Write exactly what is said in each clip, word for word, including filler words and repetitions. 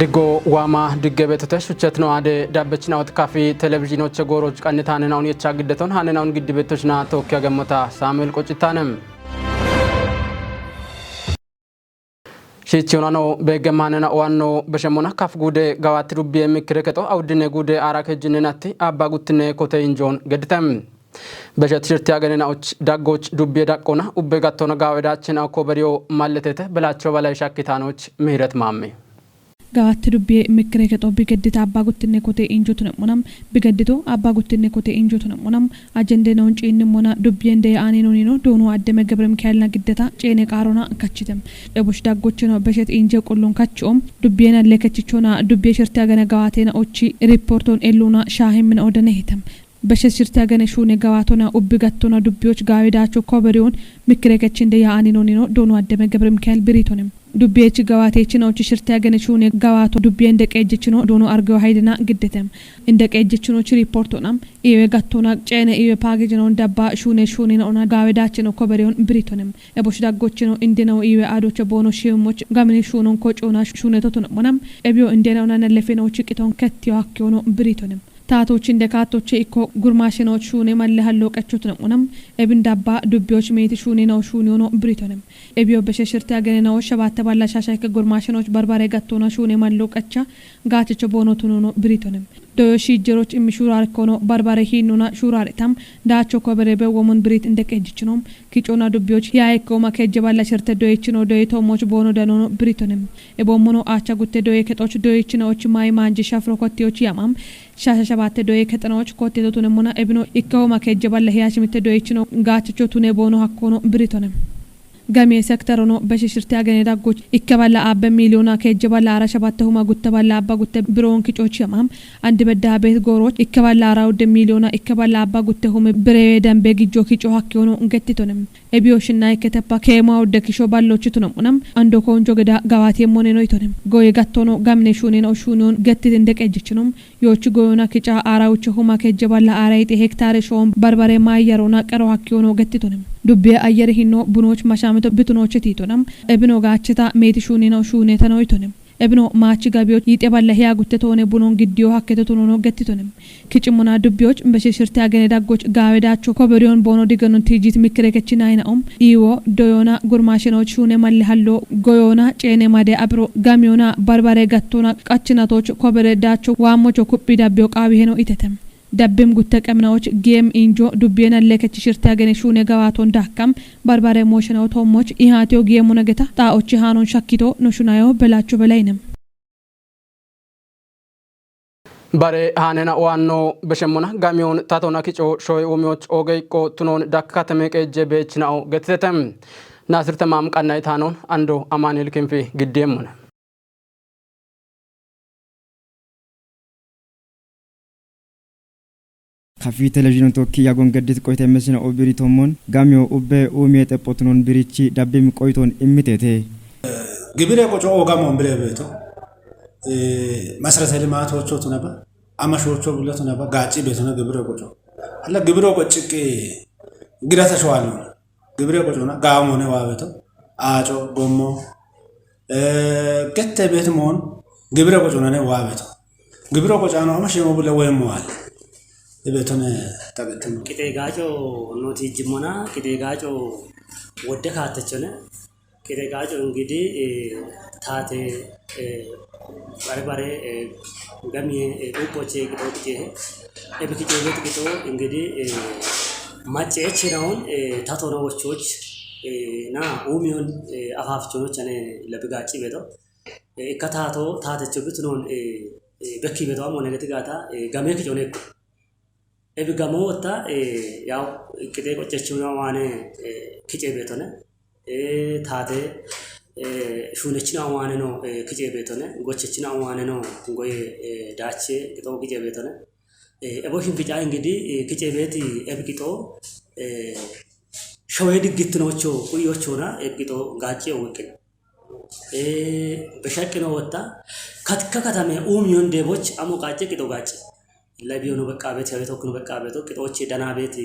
Diggo waama digge beettote shuchchetino aade dabbechinaot kafi televizhiinoche gooroch qannitaanenawun yecha giddeton haanenawun giddi beettochina tookkiya gemmota Saamu'eel Qoccittaane. Shiichi hunano beeggemmaanena owanno beshemmona kaf guude gawaatti dubbiye mikkire kexo awuddine guude aara kejjinnenatti abba guttinne kote injoon geddite. Beshet shirti agenena och daggoch dubbiye daqqona ubbe gattona gaawe daachena koberiyo malletete Belacho Balay shakkitaanoch Mihiret Maamme. Gawaatti dubbiye mikkire kexo bigeddita abba guttinne kote injo tune'mona. Bigeddito abba guttinne kote injo tune'mona. Ajende noon ciinnimmona dubbiyen deya aaninonino doonu addeme Gebre Mikaelna giddeta ceene qaarona kachite. Ebosh daggochino beshet inje qullun kachi'o. Dubbiyen alle kechichona dubbiye shirti agana gawaatena ochi riporton elluna shaahimmina odane hitam. Beshet shirti agane shuune gawaatona ubbi gattona dubbiyoch gaawe daacho koberiyon mikkire kechin deya aaninonino doonu addeme Gebre Mikael biritonem. Dubbiyechi gawaatechina ochi shirti agane shuune gawaato dubbiyen deqeejechino doonu argeyo haydena giddetem. Inde qeejjechinochi riportonam iwe gattona ceene iwe paagejinon dabba shuune shuunina ona gaawe daachino koberiyon biritonem. Ebosh daggochino indena iwe adocho boono shiwmoch gamini shuunon kocoona shuune totune'monam. Ebiyo indena ona nellefinochi qiton kettiyo hakkiyono biritonem. Taatochi inde kaattoche ikko gurmaashinoch shuune malle hallo qechotune'monam. Ebin dabba dubbiyoch meeti shuunina shuuniyono biritonem. Ebiyo beshe shirti agenena o shabatte balla shasha ikke gurmaashinoch barbare gattona shuune mallo qecha gaachecho boono tunono biritonem. Doyo shiijjeroch immi shuuraar kono barbare hiinnona shuuraar itam daacho kobere be womon birit inde qeejjichinom. Kicona dubbiyoch hiya ikke uma kejje balla shirte doyechino doye toomoch boono danono biritonem. Eboommono aacha gutte doye kexoch doyechina och maayi maanji shafro kottiyoch yamam. Shasha shabatte doye kexanoch kotte totunemona ebino ikke uma kejje balla hiya shimitte doyechino gaachecho tune boono hakkono biritonem. Gamiye sekterono beshe shirti agene daggoch ikke balla abbe miiliyona kejje balla ara shabatte huma gutte balla abba gutte biroon kicoch yamam. Andi bedda beet gooroch ikke balla ara udde miiliyona ikke balla abba gutte hume birewe dambe gijjo kico hakkiyono gettitonem. Ebiyo shinna ikke teppa keema udde kisho ballochi tune'monam. Ando koonjo geda gawaatiyemmoneno itonem. Goye gattono gamine shuunina o shuuniyon gettit inde qeejjechinom. Yoochi goyona kica ara uche huma kejje balla ara ite hektare shoon barbare maayyarona qero hakkiyono gettitonem. Dubbiye ayyere hinno bunoch mashamito bitunoche tiitonam. Ebino gaacheta meeti shuunina o shuunetano itonem. Ebino maachi gabiyoch yixe balla hiya gutte toone bunon giddiyo hakkete tunono gettitonem. Kicimmona dubbiyoch beshe shirti agene daggoch gaawe daacho koberiyon boono digenon tiijit mikkire kechinayina om. Iwo doyona gurmaashinoch shuune malle hallo goyona ceene made abiro gamiyona barbare gattona qachinatoch kobere daacho waammocho kuphi dabbiyo qaawi heno itetem. Dabbim gutte qeminawoch giyem injo dubbiyen alle kechi shirti agene shuune gawaaton daakkam barbare mooshanawo toommoch ihaatiyo giyemuna geta xaa'ochi haanon shakkito no shunayo Belacho Belaynem. Bare haanena owanno beshemmona gamiyon tatona kico shoy uumiyoch ooge iqqo tunon dakka katame qeejje beechina'o gettitetem. Naasir Tamaam qanna'itaanon ando Amaanu'el Kinfi giddiemmona. Kafi televizhinon tokki yagon geddit qoyte mesina o biri tommon gamiyo ubbe uumiye xephotunon birichi dabbim qoyton immitete. Gibire qoco o gamon bire beeto. Eh, masrata limaatocho tunaba, amashocho bulla tunaba, gaacci beetona gibire qoco. Alla gibire qoci ke girata shwalona. Gibire qocona gaamone waabeto, aaco, gommo, eh, gette beet moon gibire qocona ne waabeto. Gibire qocano ama shemo bulla wemmo al. Ibetone tabettemo. Qite gaaco noti jimmona, qite gaaco wodde kaatechone. Qite gaaco ingidi, eh, taate, eh, barbare, eh, gamiye, eh, dhuubboche qixo qixehe. Ebi kicoobet qixo ingidi, eh, macceechinawon, eh, tatona wochoch, eh, na uumiyon, eh, afafchonochane labi gaacci beto. Eh, ikka taato, taatecho bitunon, eh, eh, bekki beto amone geti gaata, eh, game kiconeko. Ebi gamo wotta, eh, yaw, qixee qoccechino waane, eh, kice beetone. Eh, taate, eh, shuunechino waane no, eh, kice beetone. Gochechino waane no, goye, eh, daache, qixo kice beetone. Eh, ebo shin kica ingidi, eh, kice beeti ebi qixo, eh, showe diggitinocho, quyochona ebi qixo gaacce uwikkino. Eh, beshaqqino wotta, katika katame uumiyon deboch amo gaacce qixo gaacce. Labiyono beqqaabeet, yawe tokkino beqqaabeeto, qixoochi danaabeet,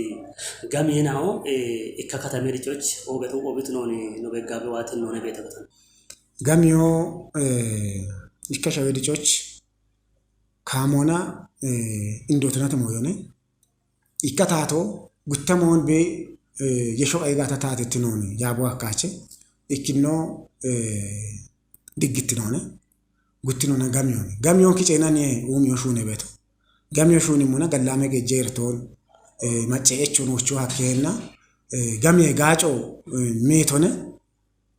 gamiyenaho, eh, ikka katame ricoch, oogetu oobit nooni no beggaabe waatin noone beeta katame. Gamiyo, eh, Ikka shawe dicoch kaamoona indootinati mooyone. Ikka taato guttamoon be yesho qaigata taatittinooni yaabo akkaache ikkino diggittinoone. Guttinona gamiyooni gamiyoon kiceenani uumiyo shuune beeto. Gamiyo shuuni muna gallaame geejjeertoon macce echoon wochoo hakkeenna gamiye gaaco miitone.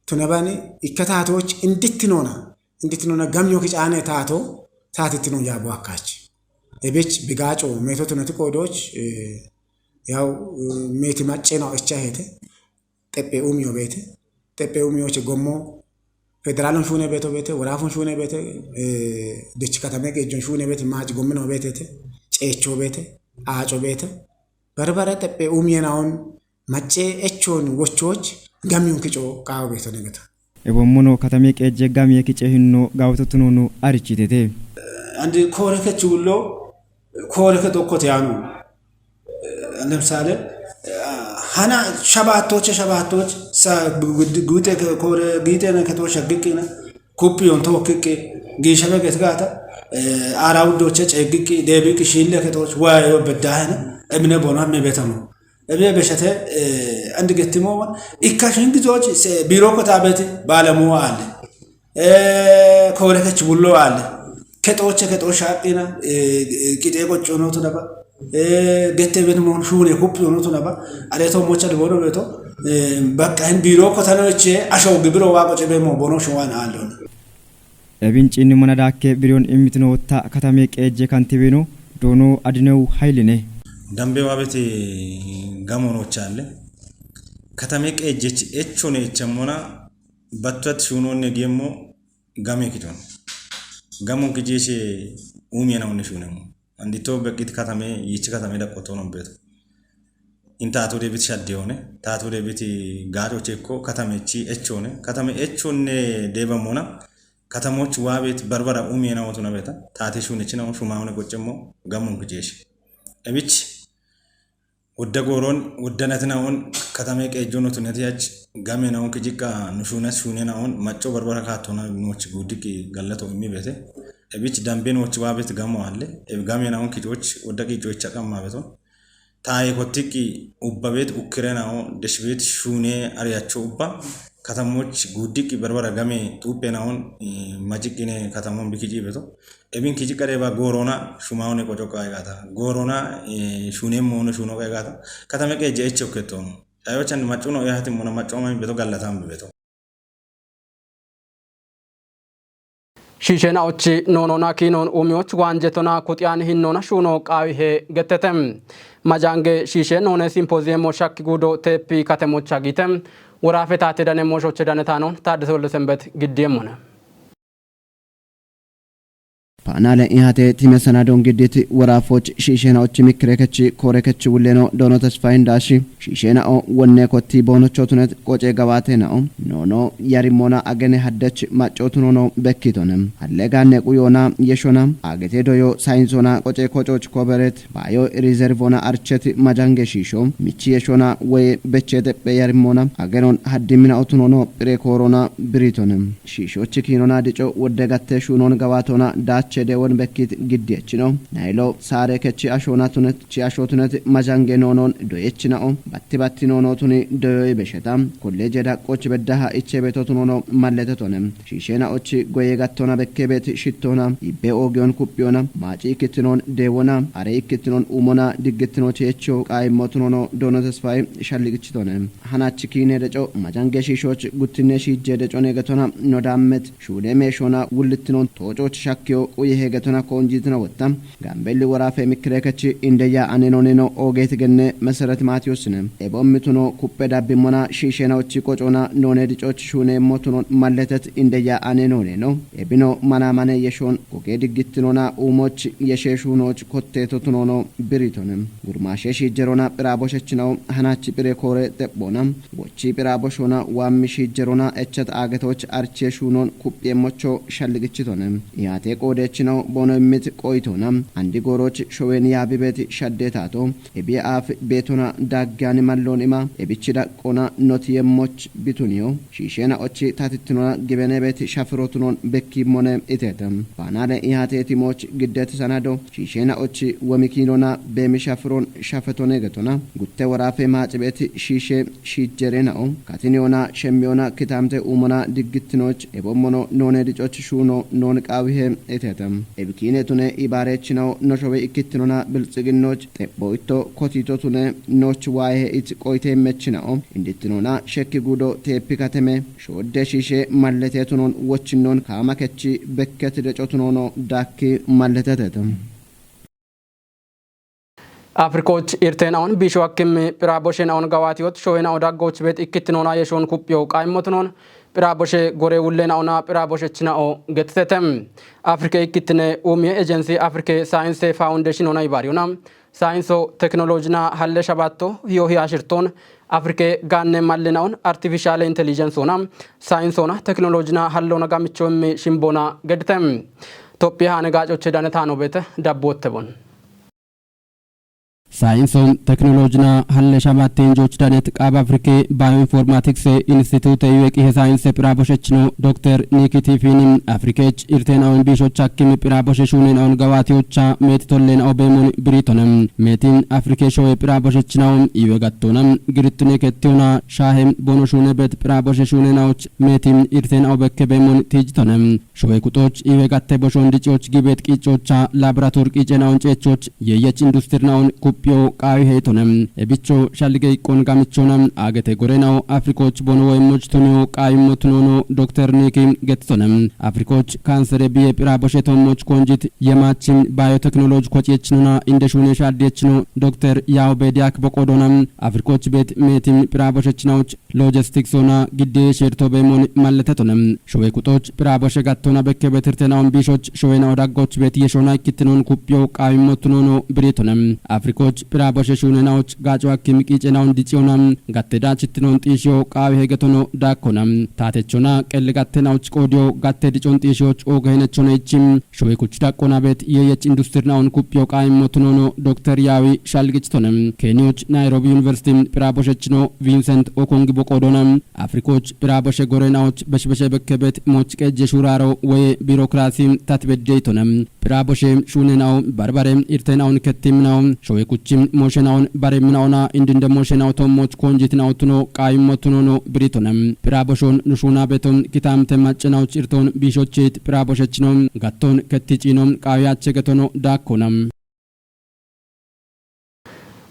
Tunabani ikka taatooch indittinona indittinona gamiyo kicaane taato taatittino yaabo akkaachi. Ebich bigaaco meeto tunati koodooch yaw meeti macceno echa heete xephe uumiyo beete. Xephe uumiyoche gommo federaalon shuune beeto beete, woraafon shuune beete, dech katame geejjon shuune beete, maaci gommino beetete, ceecho beete, aaco beete. Barbara xephe uumiyenaon macce echoon wochooch gamiyon kico qaawo beeto negeta. Ebommono katame qeejje gamiye kice hinno gaawto tunono arichitete. Andi koore kechi wullo koore ke tokkote yaano. Lemsaale hana shabaattoche shabaattoch sa guute koore giitene ketoo shaggiqqina kuppiyon tookkiqqi giishabe gesgaata aara wuddoche ceeggiqqi deebiqqi shiille ketooch wayo beddaahena emine bono hamme betamo. Ebe beshate andi gettimo ikka shingizoch biiro kotaabeti baalamo aale koore kech wullo aale kexooche kexoo shaaqqina qixee qoccoonotu daba gette ben moon shuune kuppi yoonotu daba areeto mocha libono beeto baqqa hin biiro kotanoche asho gibiro waa qoce be mo bono shuwan aallon. Ebin ciinni mana daakke biriyon immitino wotta katame qeejje kantibino doono adinewu hayline. Dambe waabeti gamonochalle katame qeejjech echone echammona battuat shuunonne geemmo game kiton. Gamon kijeeshe uumiyana unne shuunemmo. Andito beqqit katame yichi katame daqqotono beeto. In taatu deebit shadde yoone taatu deebit gaaco chekko katamechi echone katame echonne deebammona katamoch waabet barbara uumiyana wootuna beeta taate shuunechina shumaawone qoccemmo gamon kijeeshe. Ebich Wodda gooron wodda natina'on katame qeejjono tunatiyach game na'on kijiqqa nushunas shuunena'on macco barbara kaattona nooch guuddiqqi gallato immi beete. Ebich dambe nooch waabet gamo alle eb game na'on kicoch wodda qiicocha qamma beto. Taaye kottiqqi ubbabet ukkire na'o deshbet shuune ariyacho ubba katamoch guuddiqqi barbara game xuuppe na'on majiqqine katamon bikici beto. Ebin kici qareba goorona shumaone qoco qaigata goorona shunemmo no shuno qaigata katame qeje echo kettono. Ayochan maccuno yahati mona maccuama beto gallatam beto. Shiisheenaochi noonona kiinoon umiyoch waanjetona kuxiyan hinnoona shuuno qaawihe gettete. Majaange shiishee noone simpoziyeemo shakki guudo teeppi katemocha giite woraafe taate dane mooshoche dane taano Taaddese Wolde Senbet giddiyeemmone. Paanaale ihate time sanadon giddit woraafoch shiisheenaochi mikkirekechi koorekechi wulleno doono tesfayin daashi shiisheena'o wonne kotti boonochootunet qoce gawaate na'o noono yarimmona agene haddech maccootunono bekkitone halle gaanne quyoona yeshona agete doyo sayinsona qoce kococh koberet baayo rizervona archet majange shiisho michi yeshona woye beche dephe yarimmona agenon haddimina otunono phire koorona biritone. Shiishochi kiinona dico wodde gatte shuunon gawaatona daache deewon bekkit giddiyechino nayilo saare kechi ashoona tunet chi asho tunet majange noonon doyechina'o batti batti noono tuni doyoy besheta kolleje daqqoch beddaha iche beto tunono malletetone. Shiisheena'ochi goye gattona bekke beet shittona ibbe oogiyon kuphiyona maaci ikkittinon deewona are ikkittinon uumona diggittinochi echo qaayimmo tunono doono tesfayi shalligichitone. Hanachi kiine deco majange shiishoch guttinne shiijje decone getona no daammet shuune meeshona wullittinon toococh shakkiyo quye heegetona koonjiitina wotta Gambelli woraafe mikkirekechi indeya anenoneno oogeeti genne Meseret Maatiyosine ebommituno kuppe dabbimmona shiishenaochi qocona noone dicoch shuuneemmotunon malletet indeya anenoneno ebino manamane yeshon goge diggittinona uumoch yeshe shuunoch kotteetotunono biritone. Gurmaashe shiijjerona phiraaboshechinawo hanachi phire koore xephona wochi phiraaboshona waammi shiijjerona echet aagetoch arche shuunon kuphiyeemmocho shalligichitone. Iyaate qoode Chinaw bono immit qoytona, andi goroch showen yaabibet shadde taato, ebi aaf beetona daggan mallon ima, ebichi daqqona not yemmoch bituniyo, shiishena ochi tatittinona gibenebet shafirotunon bekkimmone itete. Baanale ihaate timoch giddet sanado, shiishena ochi wemikinona beemi shafiron shafetone getona, gutte worafe maacibet shiishe shiijjerena'o, katiniyona shemmiyona kitamte uumona diggittinoch ebommono noone dicoch shuuno noon qaawihe itete. Ebikiinetune ibaarechinawo noshowe ikkittinona bilxiginnoch xepho itto kotito tune nooch waayehe ich qoyte immechina'o, indittinona shekki guudo teeppi kateme, shoodde shiishe mallete tunon wochinnon kaama kechi bekket deco tunono daakki malletetete. Afrikoch irtenaon bisho akkim pira boshenaon gawatiyot showenaon daggoch bet ikkittinona yeshon kupyo qaymmotunon pira boshe gore wullenaona pira boshechinao gettetem. Afrike ikkittine umie agency Afrike science foundation ona ibariona. Science teknolojina halle shabatto hiyo hiya shirton Afrike ganne mallenaon artificial intelligence ona science ona teknolojina hallona gamicho immi shimbona geditem. Toppi hane gacoche dane tano bete dabbotte bon. Saayinsoon teknoloojinaa halle shabaatteen jooch danet qaaba Afrikee Baayoinformaatiksee Inistituute yuweqihe saayinse phiraa boshechino Dokter Niikitii Fiinin Afrikeech irteen awin biishoch hakkimi phiraa boshe shuunen awun gawaatiyocha meeti tolleen awo beemon biriitonem. Meetin Afrikee showe phiraa boshechinawun iwe gattoonam girittune kettiyoona shaahe bono shuune bet phiraa boshe shuunen awoch meetin irteen awo bekke beemon tiijitonem. Showe kuxoch iwe gatte boshon dicoch gibet qicocha laborator qicen awon cechoch yeyech industirnaun kupyo qaawi heytonem. Ebicho shalge iqqon gamichonam agete gorenaw Afrikoch bono woymoch tunio qaawimmo tunono Dokter Niki gettonem. Afrikoch kansere biye phira boshe tommoch konjit yemachin biotechnology kochiyechinona indeshune shaldiyechino Dokter Yaw Bediak boqodonam. Afrikoch bet meetin phira boshechinawch logistics ona gidde sherto beemon malletetonem. Showe kuxoch phira boshe gattona bekke betirtenaon biishoch showe nawo daggoch bet yeshona ikkittinon kupyo qaawimmo tunono biritonem. Afrikoch phira boshe shuune nawoch gaco akkim qice nawon diciyonam. Gatte dachittinon xiishiyo qaawi hegetono daakkonam. Taatechona qelle gatte nawoch qoodiyo gatte dicon xiishiyoch ooge henechona ichim. Showe kuch daqqona bet yeyech industirnaun kupyo qaawimmo tunono Dokter Yawi shalgichitonem. Keniyoch Nairobi University phira boshechino Vincent Okongi boqodonam. Afrikoch phira boshe gorenawoch beshbeshe bekkebet moch qejje shuraro woye birokrasi tatbeddeytonem. Phira boshe shuunenawo barbare irtenaun kettimnawo showe kuchim moshenaun baremnaona indinde moshenawo tommoch konjitnawo tuno qaawimmo tunono biritonem. Phira boshon nushuna beton kitamte maccenawch irton biishochit phira boshechino gatton ketti ciino qaawiyache getono daakkonam.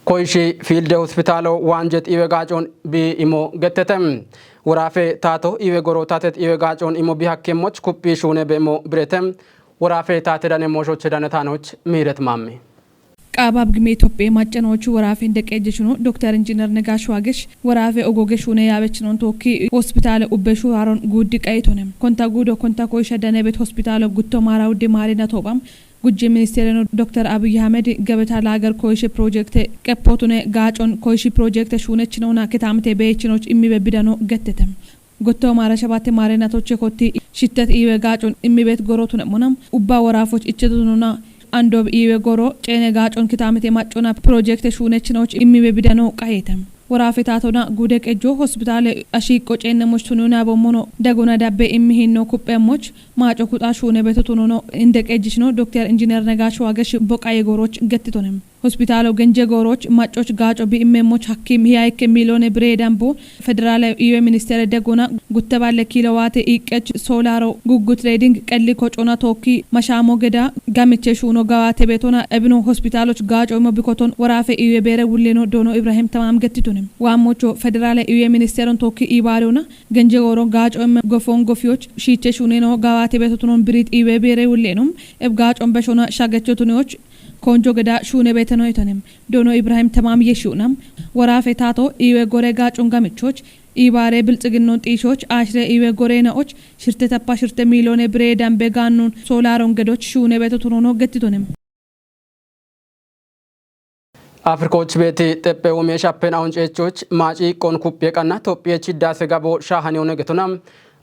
Koishi Field Hospitalo waanjet iwe gaacon bi imo gettetem. Worafe taato iwe goro tatet iwe gaacon imo bi hakkemmoch kuphi shuune be imo biretem. Worafe taate dane mooshoche dane taanoch miiret mamme. Qaabab gime Itophiya maccanoochu worafe deqeejjishino Dokter Injiiner Negaash Waagesh worafe ogoge shuune yaabechinon tookki hospitaale ubbe shuwaaron guuddi qayitonem. Konta guudo konta koisha danebet hospitaalo gutto maara udde maarina toobam Gujje ministeereno Dokter Abiy Ahmed gabeta laager koyishe pirojekte qeppotune gaacon koyishi pirojekte shuunechinoona kitaamite beechinoch immibe bidano gettetem. Gotto maara shabatte maare natoche kotti shittet iiwe gaacon immibet goro tune'mona ubba woraafoch ichetununa andob iiwe goro ceene gaacon kitaamite maccona pirojekte shuunechinoch immibe bidano qayetem. Worafe taatona gude qejjo hospitaale ashiiqqo ceenne moch tununa bommono dagona dabbe immihinno kupheemmoch maaco kuxa shuune beto tunono inde qejjishino Dokter Injiiner Negaash Waagesh boqaye gooroch gettitonem. Hospitaalo genje gooroch macoch gaaco bi immeemmoch hakkim hiyaykke miliyoone biree dambo federaale iwe ministeere degona gutte balle kilowaate iiqqech soolaaro guggu trading qelli kocona tookki mashaamo geda gamiche shuuno gawaate betona ebino hospitaaloch gaaco imo bikoton worafe iwe beere wulleno doono Ibrahim Tamaam gettitonem. Waammocho federaale iwe ministeeron tookki ibaariona genje gooro gaaco emme gofoon gofiyoch shiiche shuuneno gawaate betotunon birit iwe beere wullenom eb gaacon beshona shagecho tuniyoch konjo geda shuune beteno itonem. Doono Ibrahim Tamaam yeshiunam worafe taato iwe gore gaacon gamichoch ibaare bilxiginnon xiishoch ashire iwe gore na'och shirte tappa shirte miliyoone biree dambe gaannon soolaaron gedoch shuune betotunono gettitonem. Afrikoch beeti xeppe umie shappen awun ceechoch maaci iqqon kuphiye qanna Tophiye chiddaase gabo shaahaniyoone getona.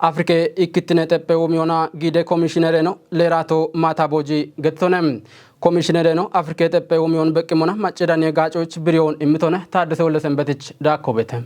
Afrike ikkittine xephe umiyoona giide komishinereno leeraato maata booji gettitone. Komishinereno Afrike xephe umiyoon beqqimona macceedanie gaacoch biriyoon immitone. Taaddese Wolle Sembetich daakkobete.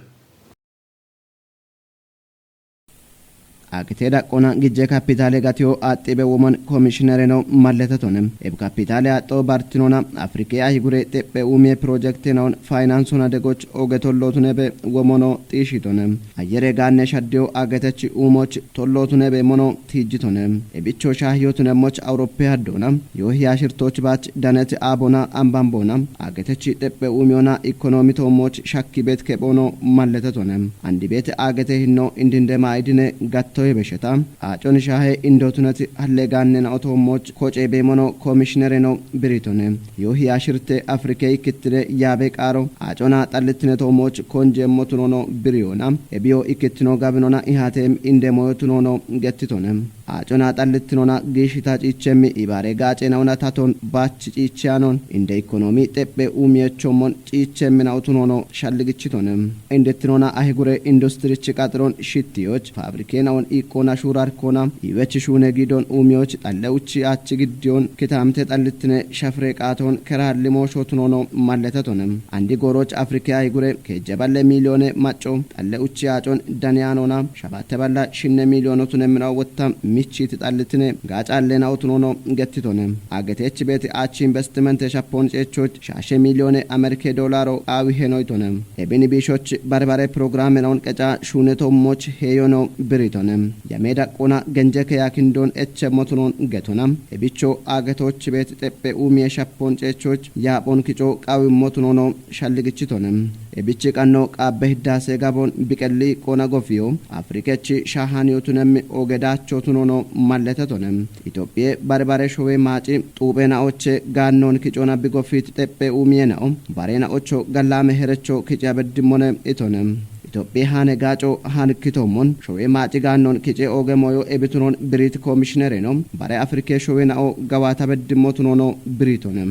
Agite daqqona gijje kapitaale gatiyo axxibe womon komishinereno malletetone. Eb kapitaale axxo bartinona Afrike ahigure xephe umiye pirojekte naon faynansona degoch oge tollotunebe womono xiishitone. Ayyere gaanne shaddiyo agetechi uumoch tollotunebe mono tiijjitone. Ebicho shaahiyotunemmoch Awuroppe haddoona. Yoo hiyaashirtoch baach danet aabona ambamboona. Agetechi xephe umiyoona ikkonomi toommoch shakki beet kephoono malletetone. Andi beet agete hinno indinde maayidine gattoye besheta. Aacon shaahe indotuneti halle gaannena otoommoch koce beemono komishinereno biritone. Yoo hiyaashirte Afrike ikkittine yaabe qaaro aacona xallittine toommoch konjeemmotunono biriyoona. Ebiyo ikkittino gabinona ihateem inde moyotunono gettitone. Aacona xallittinona giishita ciichchemmi ibaare gaacenauna taton baach ciichcheyanon inde ikkonomi xephe umiyechommon ciichchemmina utunono shalligichitone. Indettinona ahigure industrich qaxiron shittiyoch fabrikenaon iqqona shuurarkona iwech shuune giidon umiyoch xalle uchi aach giddiyon kitamte xallittine shafire qaaton keraallimooshootunono malletetone. Andi gooroch Afrike ahigure keejje balle miiliyoone macco xalle uchi aacon daniyanona shabatte balla shinne miiliyoonotune mina wotta michiti xallitine gaacallena utunono gettitone. Ageteech beeti aachi investimente shappoon ceechoch shaashe miiliyoone Amerke doolaro aawi henoytone. Ebini biishoch barbare programmenaun qeca shuunetommoch heeyono biritone. Yame daqqona genjeke yaakindon echemmotunon getona. Ebicho agetoch beet xephe umiye shappoon ceechoch yaaphon kico qawimmotunono shalligichitone. Ebichi qanno qaabbe hiddaase gabon biqelli qona gofiyo Afrikechi shaahaniyotunemmi oge daachotunono malletetone. Itophiye barbare showe maaci xuuphe naoche gaannon kicona bigofit xephe umiye nao bare naocho gallame herecho kicia beddimmone itone. Itophiye haane gaaco haankitoommon showe maaci gaannon kice oge moyo ebitunon birit komishinereno bare Afrike showe nao gawaata beddimmotunono biritone.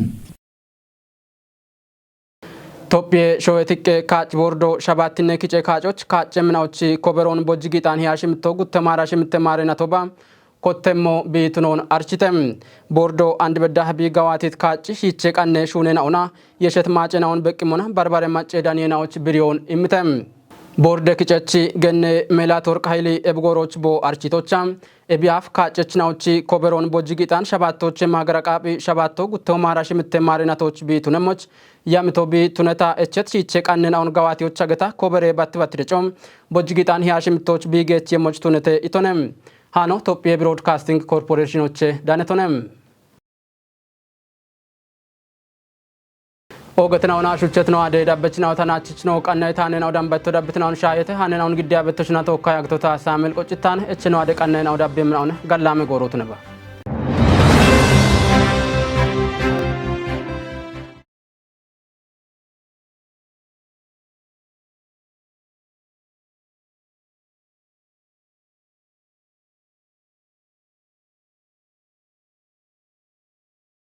Tophiye showe tiqqe kaac bordo shabaattinne kice kaacoch kaacce minaochi koberoon bojji giixaan hiyaashimto gutte maara shimitte maare natoba kottemmo biitunoon archite. Bordo andi bedda bi gawaatit kaaci shiiche qanne shuune naona yeshet maace naon beqqimona barbare macce daniye naoch biriyoon immite. Borde kicechi genne Melaatworq Hayli ebigoroch bo architocha ebiyaaf kaacechinaochi koberoon bojji giixaan shabaattoche maagara qaaphi shabaatto gutto maara shimitte maare natoch bi tunemmoch yamito bi tuneta echet shiiche qanne naon gawaatiyocha geta kobere batti batti deco bojji giixaan hiyaashimtoch bi geech yemmoch tunete itone. Hano Tophiye Broadcasting Corporationoche danetone. Ogetinauna shuchetino ade dabbechinaw tanachechino qanna tanena udambatto dabbitinaun shaayete hanena un giddiya bettoshina tokka yagtota Samuel Qoccitan echino ade qanna una dabbemnaun gallame goorotuneba.